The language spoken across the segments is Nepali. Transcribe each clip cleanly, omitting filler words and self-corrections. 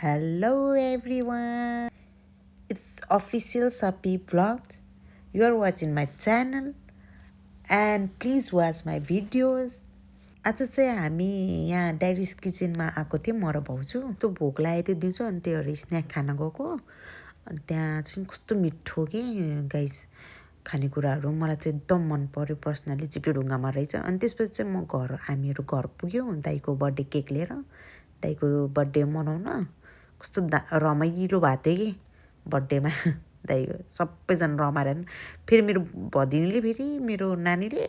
Hello everyone, it's official Sapi Vlogs. You are watching my channel and please watch my videos. आज चाहिँ हामी यहाँ डाइरिस किचनमा आएको थियौँ म र भाउजू त्यो भोक लागेको थियो दिउँसो अनि त्योहरू स्न्याक खान गएको अनि त्यहाँ चाहिँ कस्तो मिठो के गाइस खानेकुराहरू मलाई चाहिँ एकदम मन पर्यो पर्सनली चिप्लेढुङ्गामा रहेछ अनि त्यसपछि चाहिँ म हामीहरू घर पुग्यौँ दाइको बर्थडे केक लिएर दाइको बर्थडे मनाउन कस्तो रमाइलो भएको थियो कि बर्थडेमा दाइको सबैजना रमाएर फेरि मेरो भदिनीले फेरि मेरो नानीले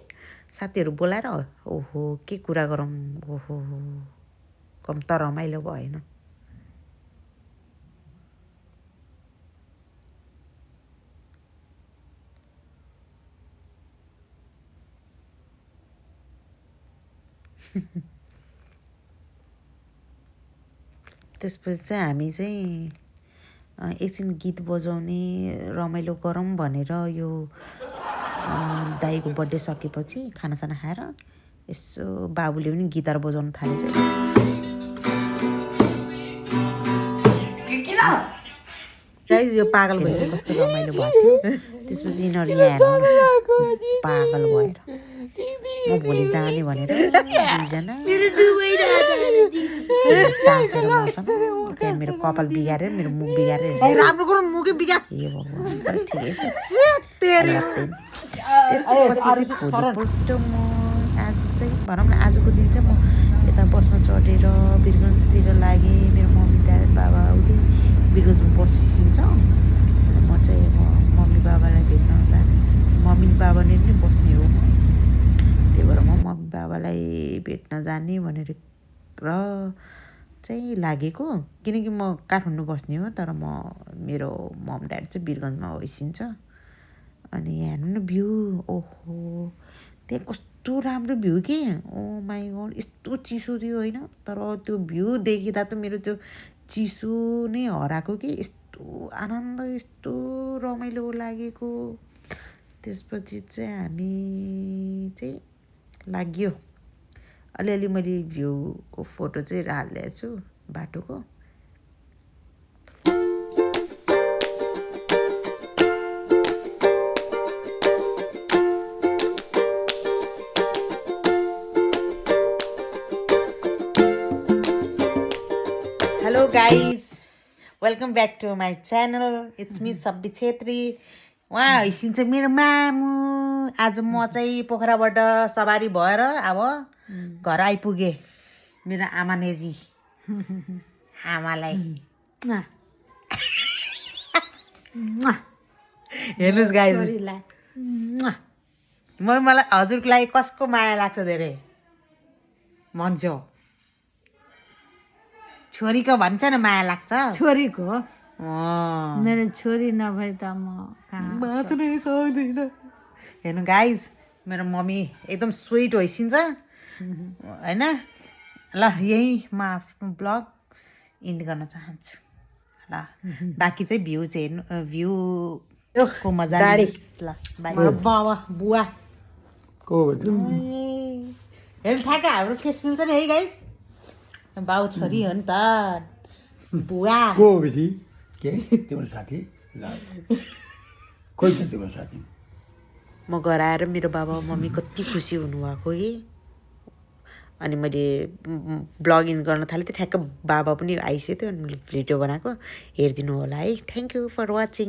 साथीहरू बोलाएर ओहो के कुरा गरौँ ओहो कम त रमाइलो भएन त्यसपछि चाहिँ हामी चाहिँ एकछिन गीत बजाउने रमाइलो गरौँ भनेर यो दाइको बर्थडे सकेपछि खानासाना खाएर यसो बाबुले पनि गिटार बजाउन थालेछ गाइस यो पागल भएर कस्तो रमाइलो भएको थियो त्यसपछि यिनीहरू यहाँ हेर्नु पागल भएर म भोलि जाने भनेर दुईजना टाँसेर मसँग त्यहाँ मेरो कपाल बिगारेर मेरो मुख बिगारेर राम्रो गरौँ मुखै बिगार ए भगवान् तर ठिकै छ त्यसपछि चाहिँ भोलिपल्ट म आज चाहिँ भनौँ न आजको दिन चाहिँ म यता बसमा चढेर वीरगन्जतिर लागेँ मेरो मम्मी बाबा उतै वीरगन्जमा बसिन्छ म चाहिँ मम्मी बाबालाई भेट्न जाने मम्मी बाबा नै बस्ने हो म त्यही भएर म मम्मी बाबालाई भेट्न जाने भनेर र चाहिँ लागेको किनकि म काठमाडौँ बस्ने हो तर मेरो मम ड्याड चाहिँ वीरगन्जमा होइसिन्छ अनि यहाँ हेर्नु न भ्यू ओहो त्यहाँ कस्तो राम्रो भ्यू के ओ माई गड यस्तो चिसो थियो होइन तर त्यो भ्यू देखिँदा त मेरो त्यो चिसो नै हराएको कि यस्तो आनन्द यस्तो रमाइलो लागेको त्यसपछि चाहिँ हामी चाहिँ लाग्यो अलिअलि मैले भ्यूको फोटो चाहिँ हालिदिएको छु बाटोको hello guys welcome back to my channel it's me Sabbi Chhetri उहाँ हैसिन्छ मेरो मामु आज म चाहिँ पोखराबाट सवारी भएर अब घर आइपुगेँ मेरो आमानेजी आमालाई हेर्नुहोस् गाइज मलाई हजुरको लागि कसको माया लाग्छ धेरै भन्छौ छोरीको भन्छ न माया लाग्छ छोरीको मेरो छोरी नभए त म बाँच्नै सक्दिन हेर्नु गाइज मेरो मम्मी एकदम स्विट होइसिन्छ होइन ल यही म आफ्नो ब्लग इन्ड गर्न चाहन्छु ल बाँकी चाहिँ भ्यू चाहिँ हेर्नु भ्यूको मजा ल बाबा बुवा हेर्नु ठ्याक्क हाम्रो फेस मिल्छ नि है गाइज बाउ छोरी हो नि त बुवा को बेटी के तिम्रो साथी कोही छ तिम्रो साथी म घर आएर मेरो बाबा मम्मी कति खुसी हुनुभएको कि अनि मैले ब्लग इन गर्न थालेँ त्यो ठ्याक्क बाबा पनि आइसक्यो थियो अनि मैले भिडियो बनाएको हेरिदिनु होला है थ्याङ्क यू फर वाचिङ